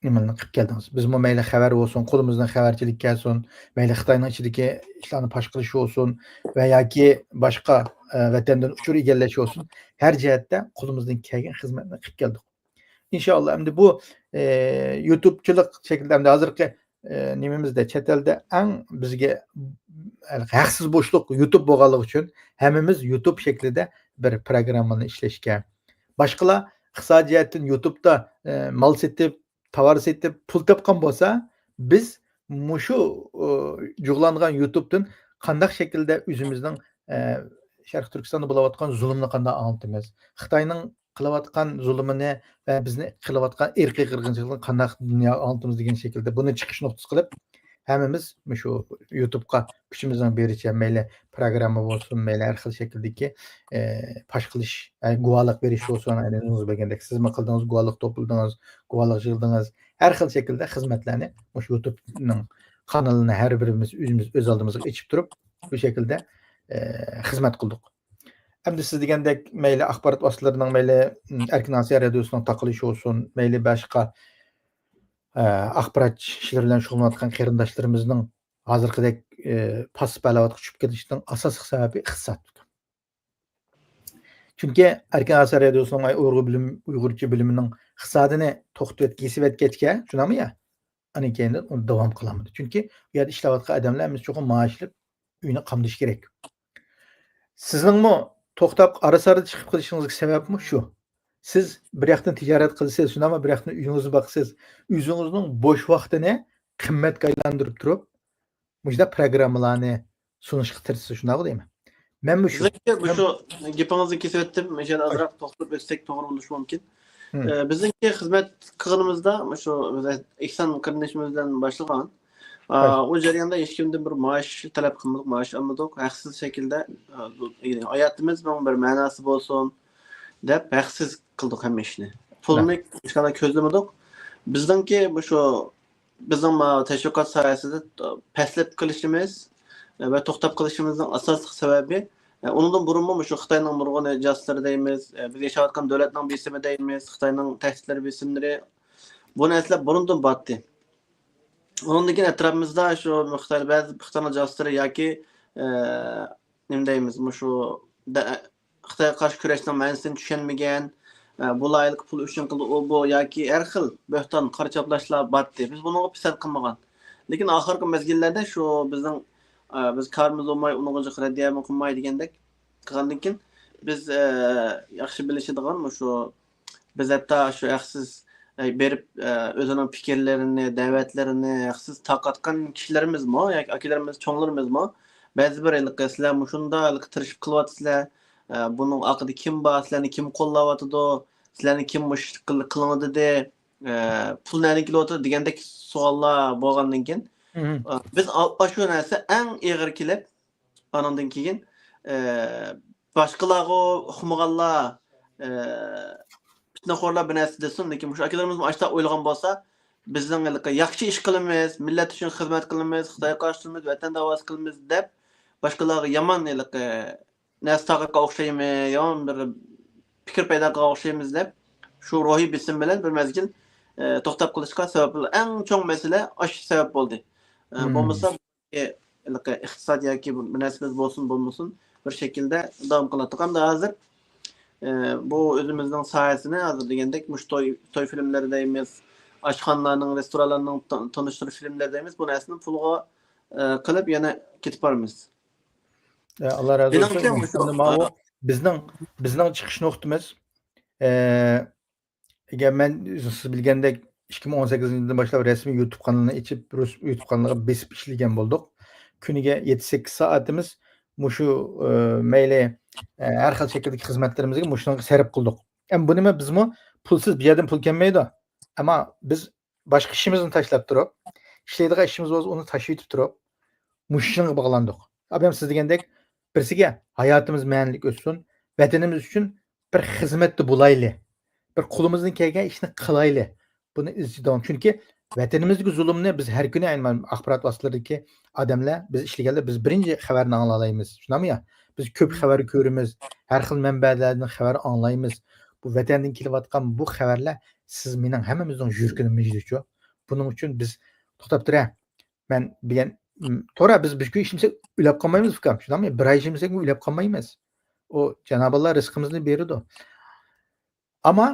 نېمىلەرنى قىلىپ كەلدىڭىز. بىزمۇ مەيلى خەۋەر بولسۇن، قولىمىزدىن خەۋەرچىلىك كەلسۇن، مەيلى خىتاينىڭ ئىچىدىكى ئىشلارنى پاش قىلىش بولسۇن ۋە ياكى باشقا، ئە، ۋەتەندىن ئۇچۇر ئىگىلەش بولسۇن، ھەر جەھەتتە قولىمىزدىن كەلگەن خىزمەتنى قىلىپ كەلدۇق. ئىنشائاللا، ئەمدى بۇ، ئە، يۇتۇبچىلىق شەكلىدە، ئەمدى ھازىرقى ئە، نېمىمىزدە، چەت ئەلدە ئەڭ بىزگە ھەقسىز بوشلۇق يۇتۇب بولغانلىقى ئۈچۈن ھەممىمىز يۇتۇب شەكلىدە بىر پروگراممىنى ئىشلەشكە. باشقىلار ئىقتىسادىي جەھەتتىن يۇتۇبتا، ئە، مال سېتىپ، تاۋار سېتىپ پۇل تاپقان بولسا، بىز مۇشۇ، ئۇ، جۇغلانغان يۇتۇبتىن قانداق شەكىلدە ئۆزىمىزنىڭ، ئە، شەرقىي تۈركىستاندا بولۇۋاتقان زۇلۇمنى قانداق ئاڭلىتىمىز؟ خىتاينىڭ قىلىۋاتقان زۇلۇمىنى ۋە بىزنى قىلىۋاتقان ئىرقىي قىرغىنچىلىقىنى قانداق دۇنياغا ئاڭلىتىمىز دېگەن شەكىلدە بۇنى چىقىش نۇقتىسى قىلىپ، ھەممىمىز مۇشۇ يۇتۇبقا كۈچىمىزنىڭ بېرىچە، مەيلى پروگرامما بولسۇن، مەيلى ھەر خىل شەكىلدىكى، ئە، پاش قىلىش، ئە، گۇۋاھلىق بېرىش بولسۇن، ئەنە سىزمۇ قىلدىڭىز، گۇۋاھلىق توپلىدىڭىز، گۇۋاھلىق يىغدىڭىز. ھەر خىل شەكىلدە خىزمەتلەرنى مۇشۇ يۇتۇبنىڭ قانىلىنى ھەر بىرىمىز ئۆزىمىز ئۆز ئالدىمىزغا ئېچىپ تۇرۇپ، بۇ شەكىلدە، ئە، خىزمەت قىلدۇق. ئەمدى سىز دېگەندەك، مەيلى ئاخبارات ۋاسىتىلىرىنىڭ، مەيلى، ئم، ئەركىن ئاسىيا رادىيوسىنىڭ تارقىلىشى بولسۇن، مەيلى باشقا، ئە، ئاخبارات ئىشلىرى بىلەن شۇغۇللىنىۋاتقان قېرىنداشلىرىمىزنىڭ ھازىرقىدەك، ئە، پاسسىپ ھالەتكە چۈشۈپ كېتىشىنىڭ ئاساسلىق سەۋەبى ئىقتىساد. چۈنكى ئەركىن ئاسىيا رادىيوسىنىڭ ئۇيغۇر بۆلۈم-، ئۇيغۇرچە بۆلۈمىنىڭ ئىقتىسادىنى توختىتىۋەت-، كېسىۋەتكەچكە، شۇنداقمۇ يا؟ ئاندىن كېيىن ئۇ داۋام قىلالمىدى. چۈنكى ئۇ يەردە ئىشلەۋاتقان ئادەملەر ھەممىسى چوقۇم مائاش ئېلىپ، ئۆيىنى قامدىشى كېرەك. سىزنىڭمۇ توختاپ ئارا-سارىدا چىقىپ قېلىشىڭىزغا سەۋەبمۇ شۇ. سىز بىر ياقتىن تىجارەت قىلىسىز، شۇنداقمۇ بىر ياقتىن ئۆيىڭىزنى باقىسىز. ئۆزىڭىزنىڭ بوش ۋاقتىنى قىممەتكە ئايلاندۇرۇپ تۇرۇپ، مۇشۇنداق پروگراممىلارنى سۇنۇشقا تىرىشىسىز، شۇنداقمۇ دەيمەن. مەنمۇ شۇ. بىزنىڭكى مۇشۇ گېپىڭىزنى كېسىۋەتتىم، مەن يەنە ئازراق توختىلىپ ئۆتسەك توغرا بولۇشى مۇمكىن. مم. ئە، بىزنىڭكى خىزمەت قىلغىنىمىزدا مۇشۇ ئېھسان قېرىندىشىمىز بىلەن باشلىغان. ئە، ھوي. ئۇ جەرياندا ھېچكىمدىن بىر مائاش تەلەپ قىلمىدۇق، مائاش ئالمىدۇق، ھەقسىز شەكىلدە، ئە، ھاياتىمىزنىڭ بىر مەناسى بولسۇن دەپ ھەقسىز قىلدۇق ھەممە ئىشنى. پۇلنى ھېچقانداق كۆزلىمىدۇق. بىزنىڭكى مۇشۇ بىزنىڭ ماۋۇ تەشۋىقات ساھەسىدە پەسلەپ قېلىشىمىز ۋە توختاپ قېلىشىمىزنىڭ ئاساسلىق سەۋەبى، ئۇنىڭدىن بۇرۇنمۇ مۇشۇ خىتاينىڭ نۇرغۇنى جاسۇسلىرى دەيمىز، بىز ياشاۋاتقان دۆلەتنىڭ بېسىمى دەيمىز، خىتاينىڭ تەھدىتلىرى، بېسىملىرى، بۇ نەرسىلەر بۇرۇندىن بارتتى. ئۇنىڭدىن كېيىن ئەتراپىمىزدا شۇ خىتاي، بەزى خىتاينىڭ جاسۇسلىرى ياكى، ئە، نېمە دەيمىز، مۇشۇ دە-، خىتايغا قارشى كۈرەشنىڭ مەنىسىنى چۈشەنمىگەن، ئە، بۇ لايىھەلىك پۇل ئۈچۈن قىلدى، ئۇ، بۇ ياكى ھەر خىل بۆھتان، قارا چاپلاشلار بارتتى. بىز بۇنىڭغا پىسەنت قىلمىغان. لېكىن ئاخىرقى مەزگىللەردە شۇ بىزنىڭ، ئە، بىز كارىمىز بولماي، ئۇنىڭغا جىق رەددىيەمۇ قىلماي دېگەندەك قىلغاندىن كېيىن، بىز، ئە، ياخشى بىلىشىدىغان مۇشۇ بىز ھەتتا شۇ ھەقسىز، ئە، بېرىپ، ئە، ئۆزىنىڭ پىكىرلىرىنى، دەۋەتلىرىنى ھەقسىز تارقاتقان كىشىلىرىمىزمۇ ياكى ئاكىلىرىمىز، چوڭلىرىمىزمۇ بەزى بىر ھېلىقى، سىلەر مۇشۇنداق ھېلىقى تىرىشىپ قىلىۋاتىسىلەر، ئە، بۇنىڭ ئارقىدا كىم بار، سىلەرنى كىم قوللاۋاتىدۇ، سىلەرنى كىم مۇشۇ قىل-، قىلىڭ دېدى، ئە، پۇل نەدىن كېلىۋاتىدۇ دېگەندەك سوئاللار بولغاندىن كېيىن، مم. ئە، بىز ئا-، ئاشۇ نەرسە ئەڭ ئېغىر كېلىپ، ئانىڭدىن كېيىن، ئە، باشقىلارغۇ ئۇقمىغانلار، ئە، پىتنىخورلار بىر نەرسە دېسۇن، لېكىن مۇشۇ ئاكىلىرىمىزمۇ ئاشۇنداق ئويلىغان بولسا، بىزنىڭ ھېلىقى ياخشى ئىش قىلىمىز، مىللەت ئۈچۈن خىزمەت قىلىمىز، خىتايغا قارشى تۇرىمىز، ۋەتەن داۋاسى قىلىمىز دەپ باشقىلارغا يامان ھېلىقى نەرسە تارقاتقان ئوخشايمىز، يامان بىر پىكىر پەيدا قىلغان ئوخشايمىز دەپ، شۇ روھىي بېسىم بىلەن بىر مەزگىل، ئە، توختاپ قېلىشقا سەۋەب بولدى. ئەڭ چوڭ مەسىلە ئاشۇ سەۋەب بولدى. ئە، مم. بولمىسا، ھېلىقى ئىقتىساد ياكى بىر نەرسىمىز بولسۇن بولمىسۇن، بىر شەكىلدە داۋام قىلاتتۇق. ئەمدى ھازىر، ئە، بۇ ئۆزىمىزنىڭ ساھەسىنى ھازىر دېگەندەك مۇشۇ توي، توي فىلىملىرى دەيمىز، ئاشخانىلارنىڭ، رېستورانلارنىڭ تا-، تونۇشتۇرۇش فىلىملىرى دەيمىز، بۇ نەرسىنى پۇلغا، ئە، قىلىپ يەنە كېتىپ بارىمىز. ئە، ئاللا رازى بولسۇن. مېنىڭچە مۇشۇ، ئەمدى ماۋۇ ئە، بىزنىڭ، بىزنىڭ چىقىش نۇقتىمىز، ئە، ئەگەر مەن، سىز بىلگەندەك، ئىككى مىڭ ئون سەككىزىنچى يىلدىن باشلاپ رەسمىي يۇتۇب قانىلىنى ئېچىپ، رۇس يۇتۇب قانىلىغا بېسىپ ئىشلىگەن بولدۇق. كۈنىگە يەتتە سەككىز سائىتىمىز مۇشۇ، ئە، مەيلى، ئە، ھەر خىل شەكىلدىكى خىزمەتلىرىمىزگە مۇشۇنىڭغا سەرپ قىلدۇق. ئەمما بۇنىمۇ بىزمۇ پۇلسىز، بۇ يەردىن پۇل كەلمەيدۇ. ئەمما بىز باشقا ئىشىمىزنى تاشلاپ تۇرۇپ، ئىشلەيدىغان ئىشىمىز بولسا، ئۇنى تاشلىۋېتىپ تۇرۇپ، مۇشۇ ئىشقا باغلاندۇق. ئابايام سىز دېگەندەك، بىرسىگە ھاياتىمىز مەنىلىك ئۆتسۇن، ۋەتىنىمىز ئۈچۈن بىر خىزمەتتە بولايلى، بىر قولىمىزدىن كەلگەن ئىشنى قىلايلى. بۇنى ئىزچىل داۋام. چۈنكى ۋەتىنىمىزدىكى زۇلۇمنى بىز ھەر كۈنى، ئەمما ئاخبارات ۋاسىتىلىرىدىكى ئادەملەر، بىز ئىشلىگەندە بىز بىرىنچى خەۋەرنى ئاڭلالايمىز. شۇنداقمۇ يا؟ بىز كۆپ خەۋەر كۆرىمىز، ھەر خىل مەنبەلەردىن خەۋەر ئاڭلايمىز. بۇ ۋەتەندىن كېلىۋاتقان بۇ خەۋەرلەر سىز مېنىڭ ھەممىمىزنىڭ يۈرىكىنى مىجىدىچۇ. بۇنىڭ ئۈچۈن بىز توختاپ تۇرە. مەن بىلگەن، م، توغرا، بىز بۈگۈن ئىشلىمىسەك ئۆلۈپ قالمايمىز ئۇكام، شۇنداقمۇ؟ بىر ئاي ئىشلىمىسەك ئۆلۈپ قالمايمىز. ئۇ جانابى ئاللا رىزقىمىزنى بېرىدۇ. ئەمما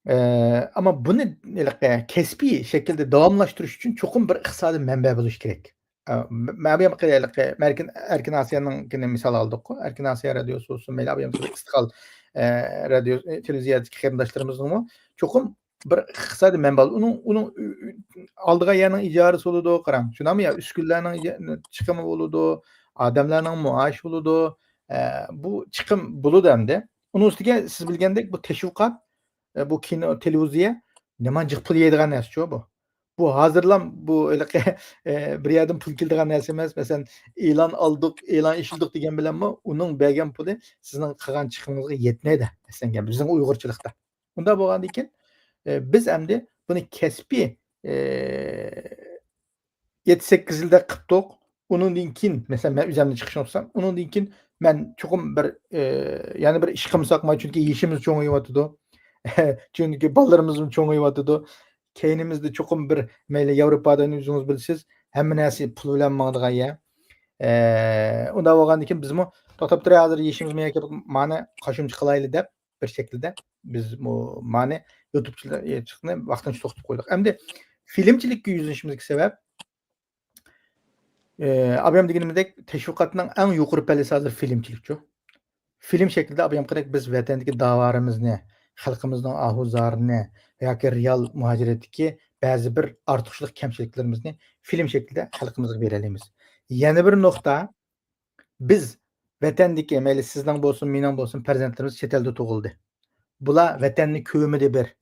ئەمما بۇنى ھېلىقى كەسپىي شەكىلدە داۋاملاشتۇرۇش ئۈچۈن چوقۇم بىر ئىقتىسادىي مەنبە بولۇش كېرەك. ئە، مە-، مەبىيەم قىلىيلىق، ئەركىن، ئەركىن ئاسىيانىڭكىنى مىسال ئالدۇققۇ. ئەركىن ئاسىيا رادىيوسى بولسۇن، مەيلى ئابىيام ئىستىقلال، ئە، رادىيو، ئە، تېلېۋىزىيەدىكى قېرىنداشلىرىمىزنىڭمۇ چوقۇم بىر ئىقتىسادىي مەنبە. ئۇنىڭ، ئۇنىڭ ئۆ-، ئۆ-، ئالىدىغان يەرنىڭ ئىجارىسى بولىدۇ، قاراڭ. شۇنداقمۇ يا؟ ئۈسكۈنىلەرنىڭ ئىجا-، چىقىمى بولىدۇ، ئادەملەرنىڭ مائاشى بولىدۇ. ئە، بۇ چىقىم بولىدۇ ئەمدى. ئۇنىڭ ئۈستىگە سىز بىلگەندەك بۇ تەشۋىقات، ئە، بۇ كىنو، تېلېۋىزىيە نېمانچە پۇل يەيدىغان نەرسىچۇ بۇ؟ بۇ ھازىرلام بۇ ھېلىقى، ئە، بىر يەردىن پۇل كېلىدىغان نەرسە ئەمەس. مەسىلەن، ئېلان ئالدۇق، ئېلان ئېشىلدۇق دېگەن بىلەنمۇ ئۇنىڭ بەرگەن پۇلى سىزنىڭ قىلغان چىقىمىڭىزغا يەتمەيدۇ. مەسىلەن، بىزنىڭ ئۇيغۇرچىلىقتا. ئۇنداق بولغاندىن كېيىن، ئە، بىز ئەمدى بۇنى كەسپىي، ئە، يەتتە سەككىز يىلدا قىپتۇق. ئۇنىڭدىن كېيىن، مەسىلەن، مەن ئۆزۈمنى چىقىشنى قىلسام، ئۇنىڭدىن كېيىن مەن چوقۇم بىر، ئە، يەنە بىر ئىش قىلمىساقمۇ، چۈنكى يېشىمىز چوڭىيىۋاتىدۇ. چۈنكى بالىلىرىمىزمۇ چوڭىيىۋاتىدۇ. كەينىمىزدە چوقۇم بىر، مەيلى ياۋروپادا ئۆزىڭىز بىلىسىز، ھەممە نەرسە پۇل بىلەن ماڭىدىغان يەر. ئە، ئۇنداق بولغاندىن كېيىن بىزمۇ توختاپ تۇراي، ھازىر يېشىمىزمۇ يەكەپ مانا قوشۇمچە قىلايلى دەپ بىر شەكىلدە بىز مۇ-، مانى يۇتۇبچىلىقنى ۋاقتىنچە توختىتىپ قويدۇق. ئەمدى فىلىمچىلىككە يۈزلىنىشىمىزدىكى سەۋەب، ئە، ئابايام دېگىنىمدەك تەشۋىقاتنىڭ ئەڭ يۇقىرى پەللىسى ھازىر فىلىمچىلىكچۇ. فىلىم شەكلىدە ئابايام قىلىق بىز ۋەتەندىكى داۋالىرىمىزنى، خەلقىمىزنىڭ ئاھۇ زارىنى ياكى رېئال مۇھاجىرەتتىكى بەزى بىر ئارتۇقچىلىق كەمچىلىكلىرىمىزنى فىلىم شەكلىدە خەلقىمىزگە بېرەلەيمىز. يەنە بىر نۇقتا، بىز ۋەتەندىكى، مەيلى سىزنىڭ بولسۇن، مېنىڭ بولسۇن، پەرزەنتلىرىمىز چەت ئەلدە تۇغۇلدى. بۇلار ۋەتەننى كۆرمىدى بىر.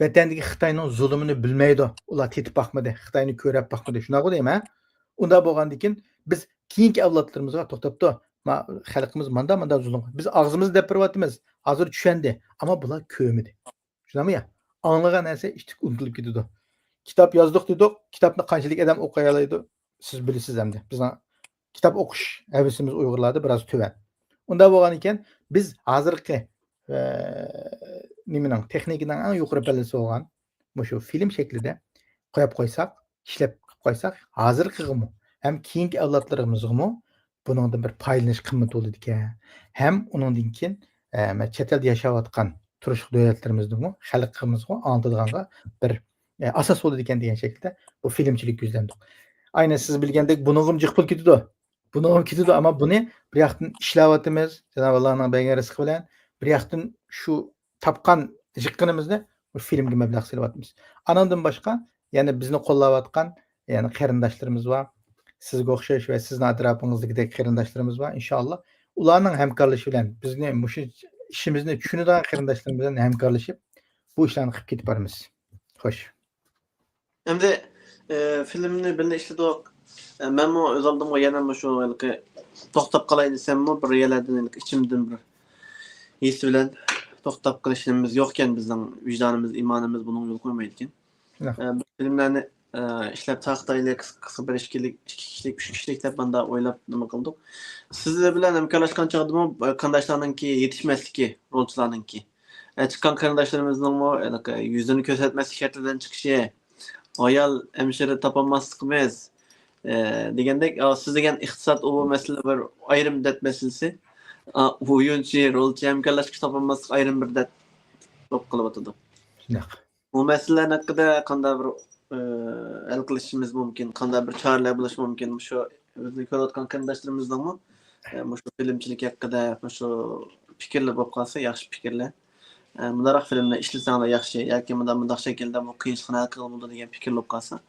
ۋەتەندىكى خىتاينىڭ زۇلۇمىنى بىلمەيدۇ. ئۇلار تېتىپ باقمىدى، خىتاينى كۆرەپ باقمىدى. شۇنداققۇ دەيمەن. ئۇنداق بولغاندىن كېيىن بىز كېيىنكى ئەۋلادلىرىمىزغا توختاپتۇ. ما-، خەلقىمىز ماندا، ماندا زۇلۇم. بىز ئاغزىمىزدا دەپ بېرىۋاتىمىز. ھازىر چۈشەندى. ئەمما بۇلار كۆرمىدى. شۇنداقمۇ يا؟ ئاڭلىغان نەرسە ئىتتىك ئۇنتۇلۇپ كېتىدۇ. كىتاب يازدۇق دېدۇق، كىتابنى قانچىلىك ئادەم ئوقۇيالايدۇ؟ سىز بىلىسىز ئەمدى. بىزنىڭ كىتاب ئوقۇش ھەۋىسىمىز ئۇيغۇرلاردا بىراز تۆۋەن. ئۇنداق بولغان ئىكەن، بىز ھازىرقى، ئە، نېمىنىڭ، تېخنىكىنىڭ ئەڭ يۇقىرى پەللىسى بولغان مۇشۇ فىلىم شەكلىدە قويۇپ قويساق، ئىشلەپ قويساق، ھازىرقىغىمۇ ھەم كېيىنكى ئەۋلادلىرىمىزغىمۇ بۇنىڭدىن بىر پايدىلىنىش قىممىتى بولىدىكەن. ھەم ئۇنىڭدىن كېيىن، ئە، مە-، چەت ئەلدە ياشاۋاتقان تۇرۇشلۇق دۆلەتلىرىمىزنىڭمۇ خەلقىمىزغا ئاڭلىتىدىغانغا بىر، ئە، ئاساس بولىدىكەن دېگەن شەكىلدە بۇ فىلىمچىلىككە يۈزلەندۇق. ئاينى سىز بىلگەندەك بۇنىڭغىمۇ جىق پۇل كېتىدۇ. بۇنىڭغىمۇ كېتىدۇ، ئەمما بۇنى بىر ياقتىن ئىشلەۋاتىمىز، جانابى ئاللانىڭ بەرگەن رىزقى بىلەن، بىر ياقتىن شۇ تاپقان جىققىنىمىزنى بۇ فىلىمگە مەبلەغ سېلىۋاتىمىز. ئانىڭدىن باشقا، يەنە بىزنى قوللاۋاتقان، يەنە قېرىنداشلىرىمىز بار. سىزگە ئوخشاش ۋە سىزنىڭ ئەتراپىڭىزدىكىدەك قېرىنداشلىرىمىز بار. ئىنشائاللا، ئۇلارنىڭ ھەمكارلىشىشى بىلەن بىزنى مۇشۇ ئىشىمىزنى چۈشىنىدىغان قېرىنداشلىرىمىز بىلەن ھەمكارلىشىپ، بۇ ئىشلارنى قىلىپ كېتىپ بارىمىز. خوش. ئەمدى، ئە، فىلىمنى بىللە ئىشلىدۇق. ئە، مەنمۇ ئۆز ئالدىمغا يەنە مۇشۇ ھېلىقى توختاپ قالاي دېسەممۇ، بىر يەرلەردىن ھېلىقى ئىچىمدىن بىر ھېس بىلەن توختاپ قېلىش نېمىمىز يوقكەن، بىزنىڭ ۋىجدانىمىز، ئىمانىمىز بۇنىڭغا يول قويمايدىكەن. ئە، بىز فىلىملەرنى، ئە، ئىشلەپ تارقىتايلى، قىسقا، قىسقا بىر ئىككى كىشىلىك، ئىككى كىشىلىك، ئۈچ كىشىلىك دەپ ماندا ئويلاپ نېمە قىلدۇق. سىز بىلەن ھەمكارلاشقان چاغدىمۇ، ئە، قېرىنداشلارنىڭكى يېتىشمەسلىكى، رولچىلارنىڭكى، ئە، چىققان قېرىنداشلىرىمىزنىڭمۇ ھېلىقى يۈزىنى كۆرسەتمەسلىك شەرتى بىلەن چىقىشى، ئايال ھەمشىرە تاپالماسلىقىمىز، ئە، دېگەندەك، ئا، سىز دېگەن ئىقتىساد، ئۇ مەسىلە بىر ئايرىم دەرد مەسىلىسى. ئا، ئويۇنچى، رولچى ھەمكارلاشقۇچى تاپالماسلىق ئايرىم بىر دەرد بولۇپ قېلىۋاتىدۇ. شۇنداق. بۇ مەسىلىلەرنىڭ ھەققىدە قانداق بىر، ئە، ھەل قىلىشىمىز مۇمكىن، قانداق بىر چارىلەر بولۇشى مۇمكىن؟ مۇشۇ بىزنى كۆرۈۋاتقان قېرىنداشلىرىمىزنىڭمۇ، ئە، مۇشۇ فىلىمچىلىك ھەققىدە مۇشۇ پىكىرلىرى بولۇپ قالسا، ياخشى پىكىرلەر. ئە، مۇنداقراق فىلىمنى ئىشلىسەڭلار ياخشى ياكى مۇنداق، مۇنداق شەكىلدە بۇ قىيىنچىلىقنى ھەل قىلغىلى بولىدۇ دېگەن پىكىر بولۇپ قالسا،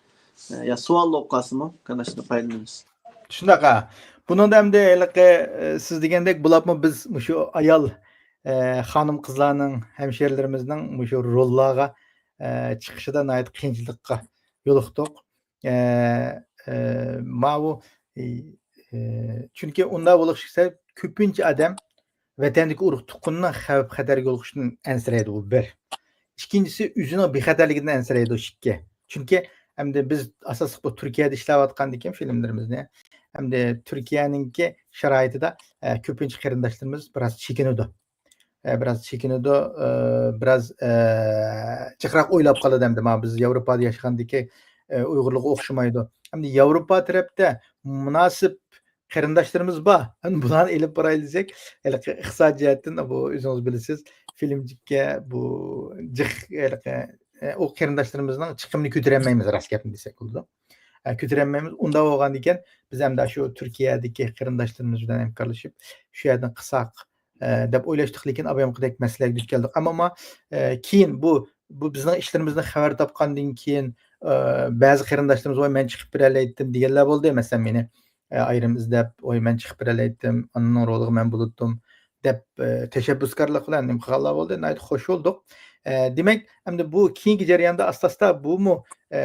ئە، يا سوئال بولۇپ قالسىمۇ، قېرىنداشلار پايدىلىنىمىز. شۇنداق، ھە. بۇنىڭدا ئەمدى ھېلىقى، ئە، سىز دېگەندەك بولۇپمۇ بىز مۇشۇ ئايال، ئە، خانىم-قىزلارنىڭ، ھەمشىرىلىرىمىزنىڭ مۇشۇ روللارغا، ئە، چىقىشىدا ناھايىتى قىيىنچىلىققا يولۇقتۇق. ئە، ئە، ماۋۇ، ئى، ئە، چۈنكى ئۇنداق بولۇشى سەۋەب كۆپىنچە ئادەم ۋەتەندىكى ئۇرۇق-تۇغقىنىنىڭ خەۋپ-خەتەرگە يولۇقۇشىدىن ئەنسىرەيدۇ، بۇ بىر. ئىككىنچىسى، ئۆزىنىڭ بىخەتەرلىكىدىن ئەنسىرەيدۇ، ئىككى. چۈنكى ئەمدى بىز ئاساسلىق بۇ تۈركىيەدە ئىشلەۋاتقاندىكىن فىلىملىرىمىزنى، ئەمدى تۈركىيەنىڭكى شارائىتىدا، ئە، كۆپىنچە قېرىنداشلىرىمىز بىراز چېكىنىدۇ. ئە، بىراز چېكىنىدۇ، ئە، بىراز، ئە، جىقراق ئويلاپ قالىدۇ ئەمدى. مانا بىز ياۋروپادا ياشىغاندىكى، ئە، ئۇيغۇرلارغا ئوخشىمايدۇ. ئەمدى ياۋروپا تەرەپتە مۇناسىپ قېرىنداشلىرىمىز بار. ئەمدى بۇلارنى ئېلىپ بارايلى دېسەك، ھېلىقى ئىقتىساد جەھەتتىن بۇ ئۆزىڭىز بىلىسىز، فىلىمچىككە بۇ جىق ھېلىقى، ئە، ئۇ قېرىنداشلىرىمىزنىڭ چىقىمىنى كۆتۈرەلمەيمىز، راست گەپنى دېسەك بولىدۇ. ئە، كۆتۈرەلمەيمىز. ئۇنداق بولغاندىكىن، بىز ئەمدى شۇ تۈركىيەدىكى قېرىنداشلىرىمىز بىلەن ھەمكارلىشىپ، شۇ يەردىن قىلساق، ئە، دەپ ئويلاشتۇق. لېكىن ئابايامقىدەك مەسىلىگە دۇچ كەلدۇق. ئەمما، ئە، كېيىن بۇ، بۇ بىزنىڭ ئىشلىرىمىزدىن خەۋەر تاپقاندىن كېيىن، ئە، بەزى قېرىنداشلىرىمىز، «ۋاي، مەن چىقىپ بېرەلەيتتىم» دېگەنلەر بولدى. مەسىلەن، مېنى، ئە، ئايرىم ئىزدەپ، «ۋاي، مەن چىقىپ بېرەلەيتتىم، ئانىنىڭ رولىغا مەن بولاتتىم» دەپ، ئە، تەشەببۇسكارلىق بىلەن نېمە قىلغانلار بولدى. ناھايىتى خوش بولدۇق. ئە، دېمەك، ئەمدى بۇ كېيىنكى جەرياندا ئاستا-ئاستا بۇمۇ، ئە،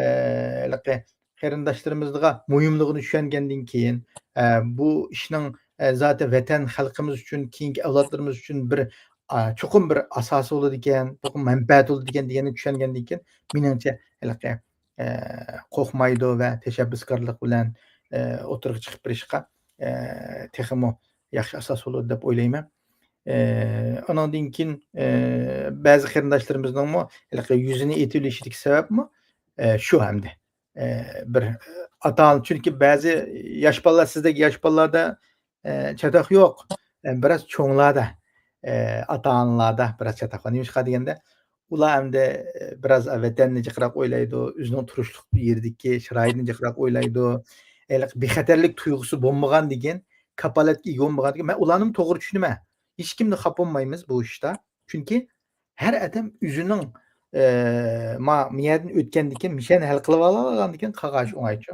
ھېلىقى قېرىنداشلىرىمىزغا مۇھىملىقىنى چۈشەنگەندىن كېيىن، ئە، بۇ ئىشنىڭ، ئە، زاتەن ۋەتەن خەلقىمىز ئۈچۈن، كېيىنكى ئەۋلادلىرىمىز ئۈچۈن بىر، ئا، چوقۇم بىر ئاساسى بولىدىكەن، چوقۇم مەنپەئەتى بولىدىكەن دېگەننى چۈشەنگەندىن كېيىن، مېنىڭچە، ھېلىقى، ئە، قورقمايدۇ ۋە تەشەببۇسكارلىق بىلەن، ئە، ئوتتۇرىغا چىقىپ بېرىشقا، ئە، تېخىمۇ ياخشى ئاساس بولىدۇ دەپ ئويلايمەن. ئە، ئانىڭدىن كېيىن، ئە، بەزى قېرىنداشلىرىمىزنىڭمۇ ھېلىقى يۈزىنى ئېتىۋېلىشىدىكى سەۋەبمۇ، ئە، شۇ ھەمدە. ئە، بىر ئاتا-ئانا، چۈنكى بەزى ياش بالىلار، سىزدەك ياش بالىلاردا، ئە، چاتاق يوق. ئە، بىراز چوڭلاردا، ئە، ئاتا-ئانىلاردا بىراز چاتاق بار. نېمىشقا دېگەندە، ئۇلار ئەمدى، ئە، بىراز ۋەتەننى جىقراق ئويلايدۇ، ئۆزىنىڭ تۇرۇشلۇق يېرىدىكى شارائىتىنى جىقراق ئويلايدۇ. ھېلىقى بىخەتەرلىك تۇيغۇسى بولمىغاندىكىن، كاپالەتكە ئىگە بولمىغاندىكىن، مەن ئۇلارنىمۇ توغرا چۈشىنىمەن. ھېچكىمدىن خاپا بولمايمىز بۇ ئىشتا. چۈنكى ھەر ئادەم ئۆزىنىڭ، ئە، ما-، مىيەدىن ئۆتكەندىكىن، مىشەن ھەل قىلىۋالغاندىكىن قالغان ئىش ئوڭايچۇ.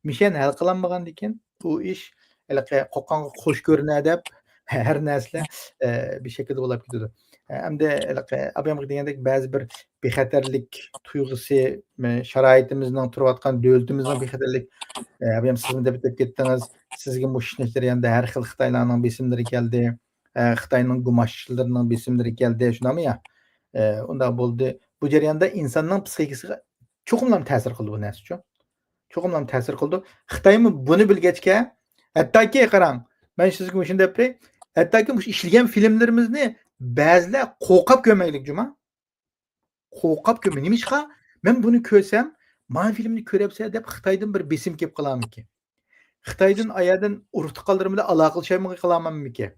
مىشەن ھەل قىلالمىغاندىكىن، ئۇ ئىش ھېلىقى قوققانغا قوش كۆرۈنە دەپ، ھەر نەرسىلەر، ئە، بىر شەكىلدە بولاپ كېتىدۇ. ئە، ئەمدى ھېلىقى ئابايامغا دېگەندەك بەزى بىر بىخەتەرلىك تۇيغۇسى، مە-، شارائىتىمىزنىڭ، تۇرۇۋاتقان دۆلىتىمىزنىڭ بىخەتەرلىك، ئە، ئابايام سىزمۇ دەپ ئۆتۈپ كەتتىڭىز. سىزگە مۇشۇ ئىشنىڭ جەريانىدا ھەر خىل خىتايلارنىڭ بېسىملىرى كەلدى. ئە، خىتاينىڭ گۇماشچىلىرىنىڭ بېسىملىرى كەلدى، شۇنداقمۇ يا؟ ئە، ئۇنداق بولدى. بۇ جەرياندا ئىنساننىڭ پسىخىكىسىغا چوقۇملام تەسىر قىلدى بۇ نەرسىچۇ. چوقۇملام تەسىر قىلدى. خىتايمۇ بۇنى بىلگەچكە، ھەتتاكى قاراڭ، مەن سىزگە مۇشۇنى دەپ بېرەي، ھەتتاكى مۇشۇ ئىشلىگەن فىلىملىرىمىزنى بەزىلەر قورقۇپ كۆرمەيلىك جۇما. قورقۇپ كۆرمەي. نېمىشقا؟ مەن بۇنى كۆرسەم، مانا فىلىمنى كۆرەپسەن دەپ خىتايدىن بىر بېسىم كېلىپ قالارمىكىن؟ خىتايدىن ئايەردىن ئۇرۇق تۇغقانلىرىم بىلەن ئالاقىلىشالماي قالامەنمىكىن؟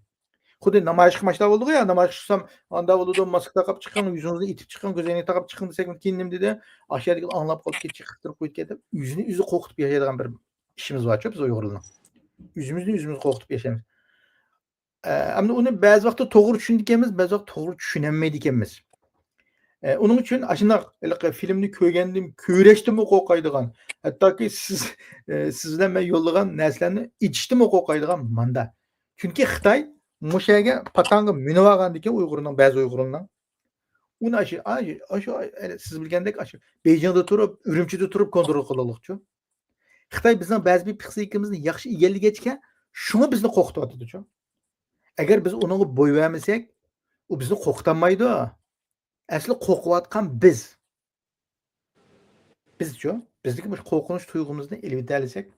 خۇددى نامايىشقا ماشتا بولدىغۇ يا، نامايىشقا چىقسام، ئاندا بولىدۇ، ماسكا تاقاپ چىقىڭ، يۈزىڭىزنى ئېتىپ چىقىڭ، كۆزەينەك تاقاپ چىقىڭ دېسەك، كېيىن نېمە دېدى؟ ئاشۇ يەردىكى ئاڭلاپ قالدىكەن، چېقىپ تۇرۇپ قويدىكەن دەپ، ئۆزىنى ئۆزى قورقۇتۇپ ياشايدىغان بىر ئىشىمىز بارچۇ، بىز ئۇيغۇرلارنىڭ. ئۆزىمىزنى ئۆزىمىز قورقۇتۇپ ياشايمىز. ئە، ئەمدى ئۇنى بەزى ۋاقىتتا توغرا چۈشىنىدىكەنمىز، بەزى ۋاقىتتا توغرا چۈشىنەلمەيدىكەنمىز. ئە، ئۇنىڭ ئۈچۈن ئاشۇنداق ھېلىقى فىلىمنى كۆرگەندىن، كۆرۈشتىنمۇ قورقايدىغان، ھەتتاكى سىز، ئە، سىز بىلەن مەن يوللىغان نەرسىلەرنى ئېچىشتىنمۇ قورقايدىغان ماندا. چۈنكى خىتاي مۇشۇ يەرگە پاتاڭغا مىنىۋالغاندىكىن ئۇيغۇرنىڭ، بەزى ئۇيغۇرنىڭ، ئۇنى ئاشۇ، ئاشۇ، ئاشۇ، سىز بىلگەندەك ئاشۇ بېيجىڭدا تۇرۇپ، ئۈرۈمچىدە تۇرۇپ كونترول قىلالىغۇچۇ. خىتاي بىزنىڭ بەزى بىر پسىخىكىمىزنى ياخشى ئىگىلىگەچكە، شۇڭا بىزنى قورقۇتۇۋاتىدۇچۇ. ئەگەر بىز ئۇنىڭغا بوي بەرمىسەك، ئۇ بىزنى قورقۇتالمايدۇ. ئەسلى قورقۇۋاتقان بىز. بىزچۇ؟ بىزدىكى مۇشۇ قورقۇنچ تۇيغۇمىزنى ئېلىۋېتەلىسەك،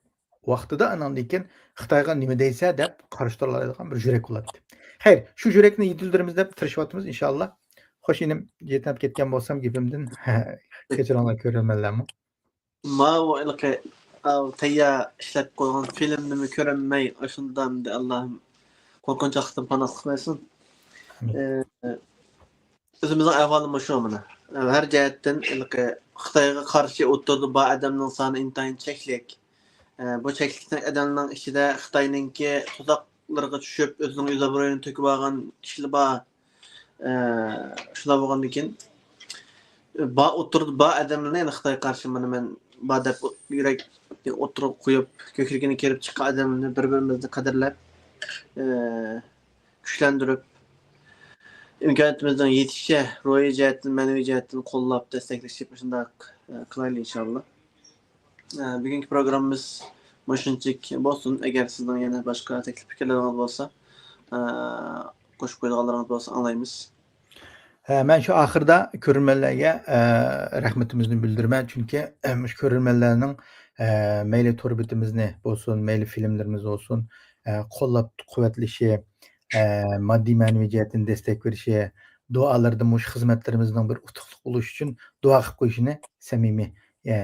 ۋاقتىدا ئاناندىن كېيىن خىتايغا نېمە دەيسە دەپ قارشى تۇرالايدىغان بىر يۈرەك بولاتتى. خەير، شۇ يۈرەكنى يېتىلدۈرىمىز دەپ تىرىشىۋاتىمىز، ئىنشاللا. خوش، ئىنىم، يېتىنىپ كەتكەن بولسام گېپىمدىن، كەچۈرۈڭلار كۆرۈرمەنلەرمۇ. ماۋۇ ھېلىقى، ئاۋۇ تەييار ئىشلەپ قويغان فىلىمنىمۇ كۆرەلمەي، ئاشۇندامدى، ئاللاھىم قورقۇنچاقلىقتىن پاناھلىق بەرسۇن. ئامىن. ئى، ئۆزىمىزنىڭ ئەھۋالى مۇشۇ مانا. ھەر جەھەتتىن ھېلىقى خىتايغا قارشى ئوتتۇرىدا بار ئادەمنىڭ سانى ئىنتايىن چەكلىك. ئى، بۇ چەكلىك ئادەمنىڭ ئىچىدە خىتاينىڭكى تۇزاقلىرىغا چۈشۈپ، ئۆزىنىڭ يۈز ئابرۇيىنى تۆكۈپ ئالغان كىشىلەر بار. ئە، شۇنداق بولغاندىكىن، بار ئوتتۇرىدا بار ئادەملەرنى يەنە خىتايغا قارشى مانا مەن بار دەپ يۈرەك ئوتتۇرىغا قويۇپ، كۆكرىكىنى كېرىپ چىققان ئادەملەرنى بىر-بىرىمىزنى قەدىرلەپ، ئە، كۈچلەندۈرۈپ، ئىمكانىيىتىمىزنىڭ يېتىشىچە روھىي جەھەتتىن، مەنىۋى جەھەتتىن قوللاپ، دەستەكلىشىپ، مۇشۇنداق، ئە، قىلايلى ئىنشاللا. ئە، بۈگۈنكى پروگراممىمىز مۇشۇنچىلىك بولسۇن. ئەگەر سىزنىڭ يەنە باشقا تەكلىپ پىكىرلىرىڭىز بولسا، ئە، قوشۇپ قويىدىغانلىرىڭىز بولسا ئاڭلايمىز. ھە، مەن شۇ ئاخىرىدا كۆرۈرمەنلەرگە، ئە، رەھمىتىمىزنى بىلدۈرىمەن. چۈنكى، ئە، مۇشۇ كۆرۈرمەنلەرنىڭ، ئە، مەيلى تور بېتىمىزنى بولسۇن، مەيلى فىلىملىرىمىز بولسۇن، ئە، قوللاپ قۇۋۋەتلىشى، ئە، ماددىي مەنىۋى جەھەتتىن دەستەك بېرىشى، دۇئالىرىدا مۇشۇ خىزمەتلىرىمىزنىڭ بىر ئۇتۇقلۇق بولۇشى ئۈچۈن دۇئا قىلىپ قويۇشىنى سەمىمىي، ئە،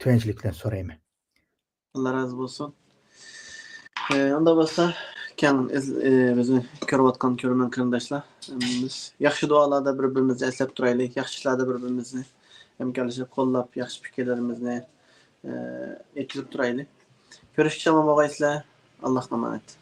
تۆۋەنچىلىك بىلەن سورايمەن. ئاللا رازى بولسۇن. ئۇنداق بولسا، كەڭ ئىز- ئى، بىزنى كۆرۈۋاتقان كۆرۈرمەن قېرىنداشلار، ھەممىمىز ياخشى دۇئالاردا بىر-بىرىمىزنى ئەسلەپ تۇرايلى، ياخشى ئىشلاردا بىر-بىرىمىزنى ھەمكارلىشىپ، قوللاپ، ياخشى پىكىرلىرىمىزنى ئى، يەتكۈزۈپ تۇرايلى. كۆرۈشكىچە ئامان بولغايسىلەر. ئاللاھقا ئامانەت.